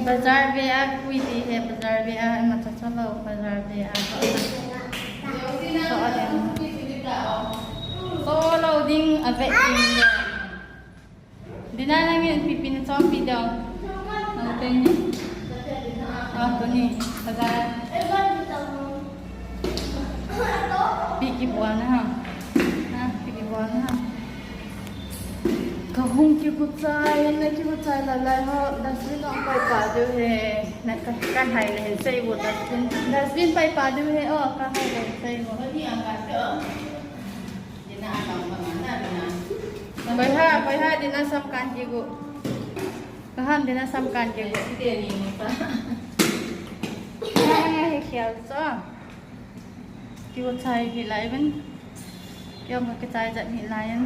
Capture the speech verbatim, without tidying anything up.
Bazar ve a, kui ti he, bazar ve a, ama cha cha lo, bazar ve a. So, a ding. So, lo ding, a ve ding. Dina nangin pipi na chom pi dong. Nang teni. Ah, tuni. Bazar. Pi kibol na ha. Ha, pi kibol na ha. Kahung kigu chai, na kigu chai la lai ho, dustbin ong pai pa diu he. Na ka, kan hai na hin sei gu dustbin. Dustbin pai pa diu he, oh, kan hai na hin sei gu. Koi ha, koi ha, Dina sam kan kigu. Kaham Dina sam kan kigu. Nga hi khial so. Kigu chai hi lai ben. Kiam ka chai jat hi lai en.